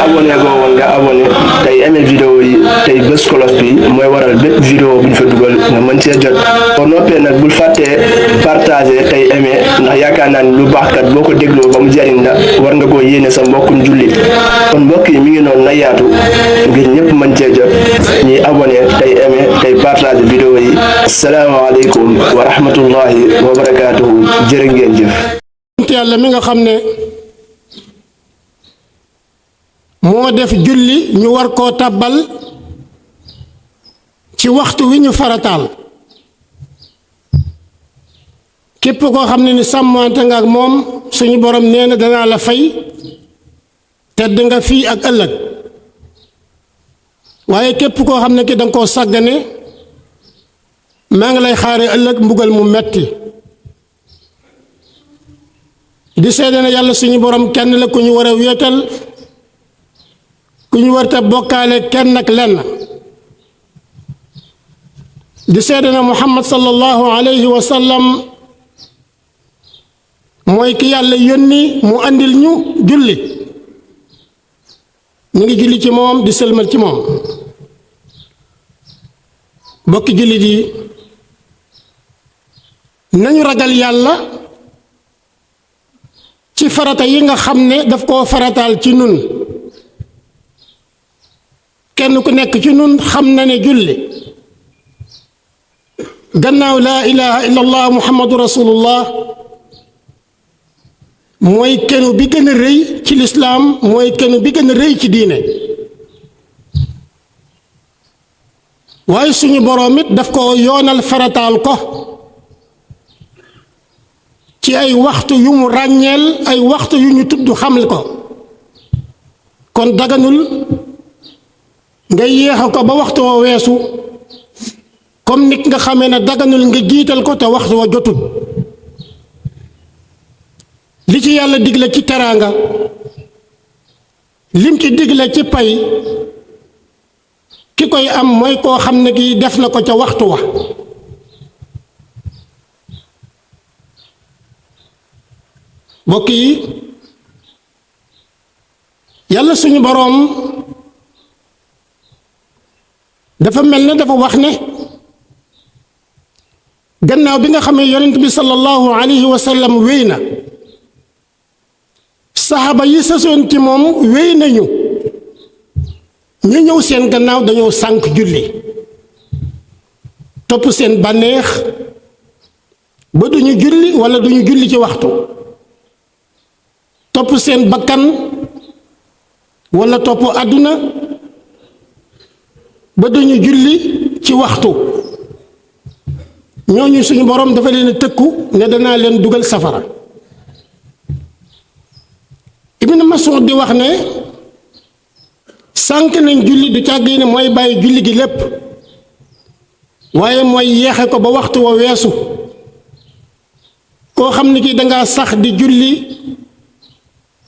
abonné go woon nga abonné tey aimé vidéo yi tey bés cloche bi mooy waral bépp vidéo bu ñu fa dugal nga mën cee jot boo noppee nag bul fàttee partager tey aimé ndax yaakaar naa ni lu baax kat boo ko dégloo ba mu jariñ la war nga koo yéene sa mbokkum jullit kon mbokk yi mi ngi noonu na yaatu ngir ñëpp mën cee jot ñuy abonné tey aimé tey partager vidéo yi asalaamaaleykum wa rahmatullahi wa barakaatuhu jërë ngeen jëf. yàlla mi nga xam ne moo def julli ñu war koo tàbbal ci waxtu wi ñu farataal képp koo xam ne ni sàmmante nga ak moom suñu borom nee na danaa la fay tedd nga fii ak ëllëg waaye képp koo xam ne ki danga koo sàggane maa ngi lay xaare ëllëg mbugal mu metti di seede na yàlla suñu borom kenn la ku ñu war a wéetal ku ñu warta bokkaale kenn ak lenn di seede na muhammad sallallahu alayhi wa sallam mooy ki yàlla yónni mu andil ñu julli ñu ngi julli ci moom di sëlmal ci moom bokki jullit yi nañu ragal yàlla ci farata yi nga xam ne daf koo farataal ci nun kenn ku nekk ci nun xam na ne julli gannaaw laa ilaha illa allah muhammadu rasulullah mooy kenu bi gën a rëy ci lislaam mooy kenu bi gën a rëy ci diine waaye suñu boroom it daf ko yoonal farataal ko ci ay waxtu yu mu ràññeel ay waxtu yu ñu tudd xamle ko kon daganul nga yéexa ko ba waxtu wa weesu comme nit nga xamee ne daganul nga jiital ko te waxtu wa jotul li ci yàlla digle ci teraanga lim ci digle ci pay ki koy am mooy koo xam ne kii def na ko ca waxtu wa mbokk yi yàlla suñu boroom dafa mel ne dafa wax ne gannaaw bi nga xamee yonent bi sallallahu alayhi wa sallam wéy na saxaaba yi sasoon ci moom wéy nañu ñu ñëw seen gannaaw dañoo sànk julli topp seen bànneex ba duñu julli walla duñu julli ci waxtu topp seen bakkan walla topp àdduna ba duñu julli ci waxtu ñooñu suñu boroom dafa leen tëkku ne danaa leen dugal safara Ibn Mas'ud di wax ne sànk nañ julli du càgg yi ne mooy bàyyi julli gi lépp waaye mooy yeexe ko ba waxtu wa weesu koo xam ne kii dangaa sax di julli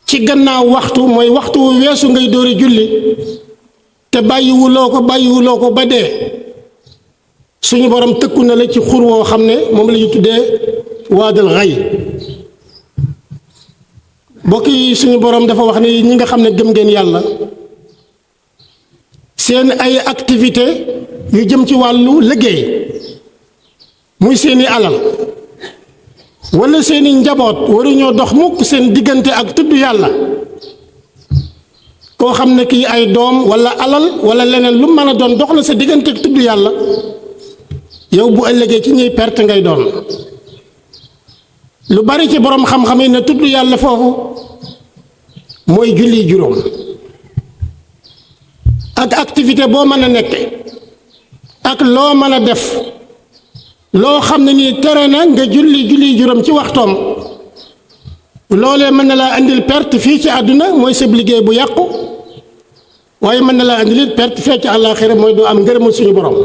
ci gannaaw waxtu mooy waxtu wu weesu ngay dóori julli te bàyyiwuloo ko ba dee suñu borom tëkku na la ci xur woo xam ne moom la ñu tuddee waadal xay mbokk yi suñu borom dafa wax ne ñi nga xam ne gëm ngeen yàlla seen ay activité yu jëm ci wàllu liggéey muy seeni alal walla seeni njaboot waruñoo dox mukk seen diggante ak tudd yàlla koo xam ne kii ay doom walla alal walla leneen lu mën a doon dox na sa diggante ak tudd yàlla yow bu ëllëgee ci ñuy perte ngay doon lu bari ci boroom xam-xam yi ne tudd yàlla foofu mooy julli juróom ak activité boo mën a nekke ak loo mën a def loo xam ne nii tere na nga julli juróom ci waxtoom loolee mën na laa andil perte fii ci àdduna mooy sa liggéey bu yàqu waaye mën na laa andil perte fee ci àllaaxira mooy doo am ngërëmul suñu borom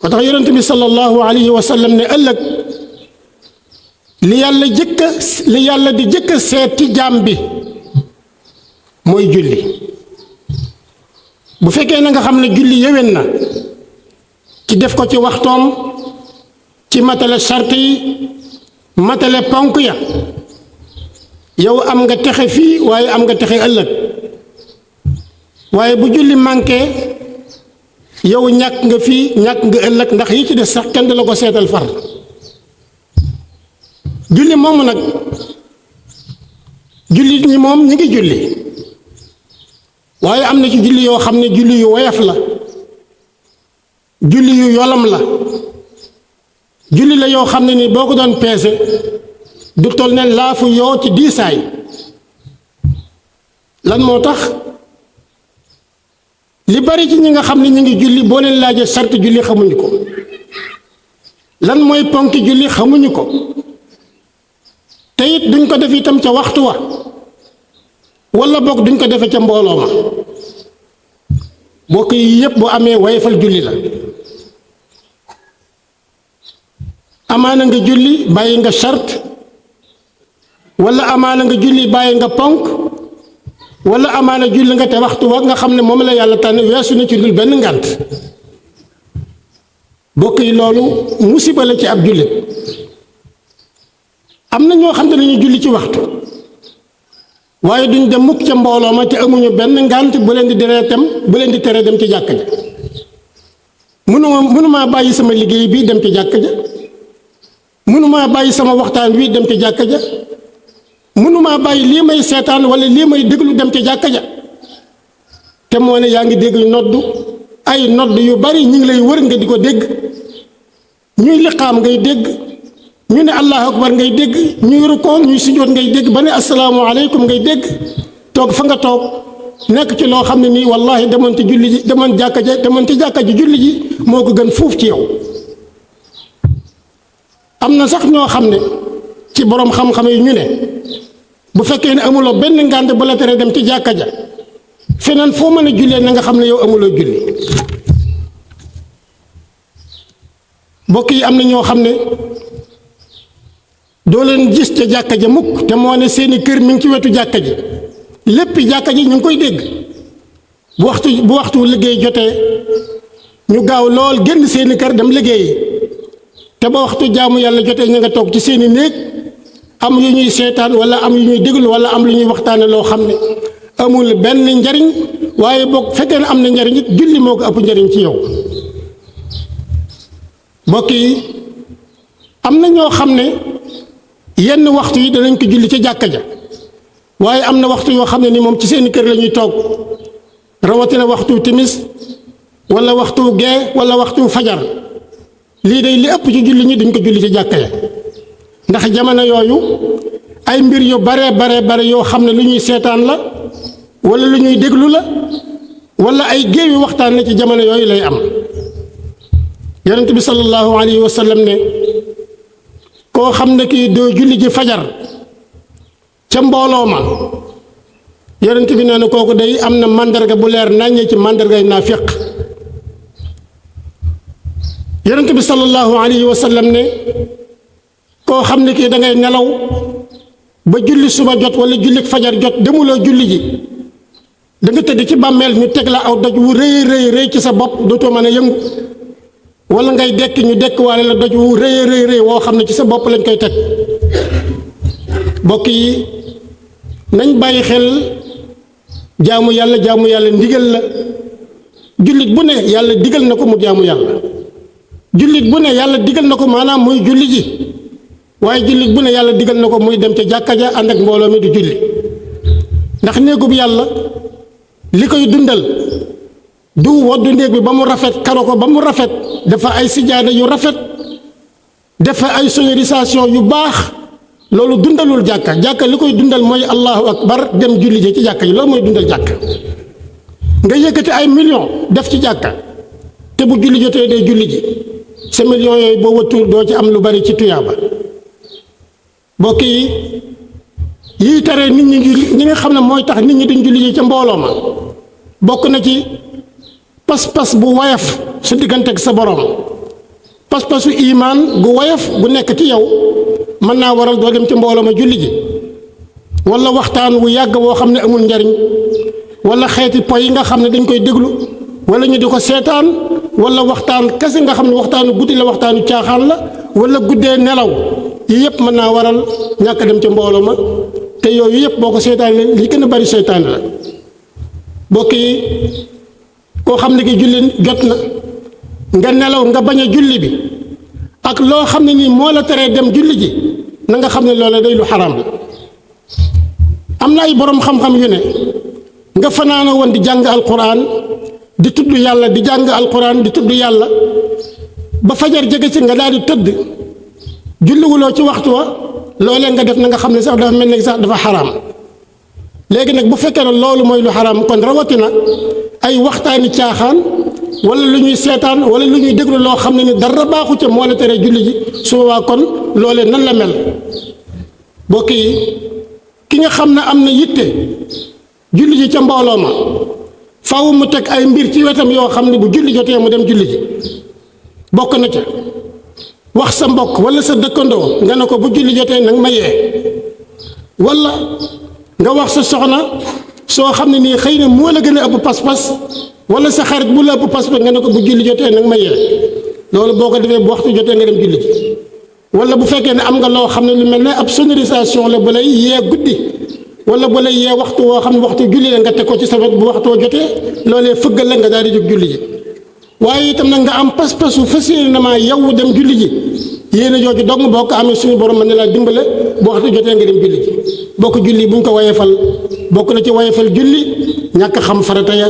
moo tax yonent bi sallallahu alayhi wa sallam ne ëllëg li yàlla di jëkk seet ci jaam bi mooy julli bu fekkee na nga xam ne julli yéwén na ci ci def ko ci waxtoom ci matale sart yi matale ponk ya yow am nga texe fii waaye am nga texe ëllëg waaye bu julli manqué yow ñàkk nga fii ñàkk nga ëllëg ndax yi ci des sax kenn du la ko seetal far julli moomu nag julli ñi moom ñi ngi julli waaye am na ci julli yoo xam ne julli yu woyof la julli yu yolam la julli la yoo xam ne ni boo ko doon peese du toll ne laafu yoo ci diisaay lan moo tax li bari ci ñi nga xam ne ñu ngi julli boo leen laajee sart julli xamuñu ko lan mooy ponki julli xamuñu ko te it duñ ko def itam ca waxtu wa wala boog duñ ko defe ca mbooloo ma bokk yi yépp bu amee wayfal julli la amaana nga julli bàyyi nga sart wala amaana nga julli bàyyi nga ponk wala amaana julli nga te waxtu wa nga xam ne moom la yàlla tànn weesu na ci dul benn ngànt bokk yi loolu musiba la ci ab jullit am na ñoo xam ne dañuy julli ci waxtu waaye duñ dem mukk ca mbooloo ma te amuñu benn ngànt bu leen di tere dem ci jàkka ja mënumaa bàyyi sama liggéey bi dem ci jàkka ja mënumaa bàyyi sama waxtaan wi dem ci jàkka ja mënumaa bàyyi lii may seetaan wala lii may déglu dem ci jàkka ja te moo ne yaa ngi dégg noddu ay nodd yu bari ñu ngi lay wër nga di ko dégg ñuy liqaam ngay dégg ñu ne allahu akbar ngay dégg ñuy rukkoo ñuy sujjóot ngay dégg ba ne assalaamu aleykum ngay dégg toog fa nga toog nekk ci loo xam ne nii wallahi demoon ci julli ji demoon ci jàkka ji julli ji moo ko gën fuuf ci yow am na sax ñoo xam ne ci boroom xam-xam yi ñu ne bu fekkee ne amuloo benn ngànt bu la tere dem ci jàkka ja feneen foo mën a jullee na nga xam ne yow amuloo julli mbokk yi am na ñoo xam ne doo leen gis ca jàkka ja mukk te moo ne seeni kër mi ngi ci wetu jàkka ji lépp jàkka ji ñu ngi koy dégg bu waxtu liggéey jotee ñu gaaw lool génn seeni kër dem liggéeyi te ba waxtu jaamu yàlla jotee ñu nga toog ci seeni néeg am yu ñuy seetaan wala am yu ñuy déglu wala am lu ñuy waxtaane loo xam ne amul benn njariñ waaye boog fekkee ne am na njariñ it julli moo ko ëpp njariñ ci yow mbokk yi am na ñoo xam ne yenn waxtu yi danañ ko julli ca jàkka ja waaye am na waxtu yoo xam ne ni moom ci seeni kër la ñuy toog rawatina waxtu timis wala waxtu gee wala waxtu fajar lii day li ëpp ci julli ñi duñ ko julli ca jàkka ja ndax jamono yooyu ay mbir yu bare yoo xam ne lu ñuy seetaan la wala lu ñuy déglu la wala ay géewi waxtaan la ci jamono yooyu lay am yonent bi sallallahu alayhi wa sallam ne koo xam ne kii doo julli ji fajar ca mbooloo ma yonent bi nee na kooku day am na màndarga bu leer naññee ci màndargay naafiq yonent bi sallallahu alayhi wa sallam ne koo xam ne kii da ngay nelaw ba julli suba jot wala julli fajar jot demuloo julli ji da nga tëdd ci bàmmeel ñu teg la aw doj wu rëy ci sa bopp dootoo mën a yëngu wala ngay dekk ñu dekk waale la doj wu rëy woo xam ne ci sa bopp lañ koy teg bokk yi nañ bàyyi xel jaamu yàlla ndigal la jullit bu ne yàlla digal na ko mu jaamu yàlla jullit bu ne yàlla digal na ko maanaam muy julli ji waaye jullit bu ne yàlla digal na ko muy dem ca jàkka ja ànd ak mbooloo mi di julli ndax néegub yàlla li koy dundal du woddu néeg bi ba mu rafet karo ko ba mu rafet dafa ay sijaada yu rafet dafa ay sonorisation yu baax loolu dundalul jàkka li koy dundal mooy allahu akbar dem julli ji ci jàkka ji loolu mooy dundal jàkka nga yëkkati ay million def ci jàkka te bu julli jotee day julli ji sa million yooyu boo wëttul doo ci am lu bari ci tuyaaba mbokk yi tere nit ñi nga xam ne mooy tax nit ñi duñ julli ji ca mbooloo ma bokk na ci pas-pas bu woyof su diggante ak sa borom pas-pasu imaan gu woyof gu nekk ci yow mën naa waral doo dem ci mbooloo ma julli ji wala waxtaan wu yàgg woo xam ne amul njariñ wala xeeti po yi nga xam ne dañ koy déglu wala ñu di ko seetaan wala waxtaan kese nga xam ne waxtaanu guddi la waxtaanu caaxaan la wala guddee nelaw yi yëpp mën naa waral ñàkk dem ca mbooloo ma te yooyu yëpp boo ko seytaane li gën a bari seytaane la bokk yi koo xam ne ki julli jot na nga nelaw nga bañ a julli bi ak loo xam ne nii moo la teree dem julli ji na nga xam ne loola day lu xaraam la am na ay boroom xam-xam yu ne nga fanaana woon di jàng alquran di tudd yàlla di jàng alquran di tudd yàlla ba fajar jege ci nga daal di tëdd julliwuloo ci waxtu wa loolee nga def na nga xam ne sax dafa mel ni sax dafa xaraam léegi nag bu fekkee ne loolu mooy lu xaraam kon rawatina ay waxtaani caaxaan wala lu ñuy seetaan wala lu ñuy déglu loo xam ne ni dara baaxu ca moo la tere julli ji su boobaa kon loolee nan la mel bokk yi ki nga xam ne am na yitte julli ji ca mbooloo ma faaw mu teg ay mbir ci wetam yoo xam ne bu julli jotee mu dem julli ji bokk na ca wax sa mbokk wala sa dëkkandoo nga ne ko bu julli jotee nag ma yee wala nga wax sa soxna soo xam ne nii xëy na moo la gën a ëpp pas-pas wala sa xarit bu la ëpp pas-pas nga ne ko bu julli jotee nag ma yee loolu boo ko defee bu waxtu jotee nga dem julli ji wala bu fekkee ne am nga loo xam ne lu mel ne ab sonorisation la bu lay yee guddi wala bu lay yee waxtu woo xam ne waxtu julli la nga teg ko ci sa wet bu waxtu woo jotee loolee fëggal la nga daal di jóg julli ji waaye itam nag nga am pas-pasu fas yéene na maa yow dem julli ji yéene jooju dong boo ko amee suñu borom mën na laa dimbale bu waxtu jotee nga dem julli ji bokk julli buñ ko wayefal bokk na ci wayefal julli ñàkk xam farata ya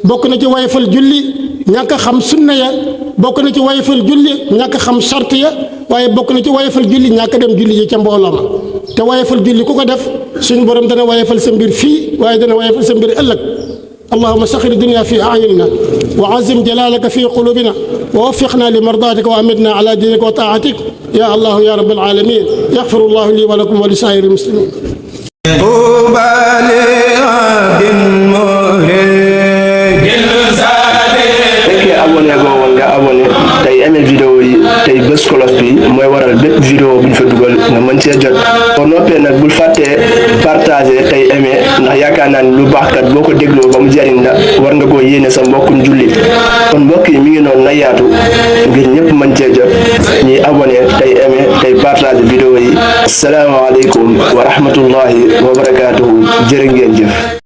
bokk na ci wayefal julli ñàkk xam sunna ya bokk na ci wayefal julli ñàkk xam charte ya waaye bokk na ci wayefal julli ñàkk dem julli ji ca mbooloo ma te wayefal julli ku ko def suñu borom dana wayefal sa mbir fii waaye dana wayefal sa mbir ëllëg اللهم سخر الدنيا في أعيننا وعزم جلالك في قلوبنا ووفقنا لمرضاتك وأمدنا على دينك وطاعتك يا الله يا رب العالمين يغفر الله لي ولكم ولسائر المسلمين abonné go woon nga abonné tey aimé vidéo yi tey bés cloche bi mooy waral bépp vidéo bu ñu fa dugal nga mën cee jot boo noppee nag bul fàttee partager tey aimé ndax yaakaar naa ni lu baax kat boo ko dégloo ba mu jariñ la war nga koo yéene sa mbokkum jullit kon mbokk yi mi ngi noonu na yaatu ngir ñëpp mën cee jot ñuy abonné tey aimé tey partager vidéo yi asalaamaaleykum wa rahmatullahi wa barakaatuhu jërë ngeen jëf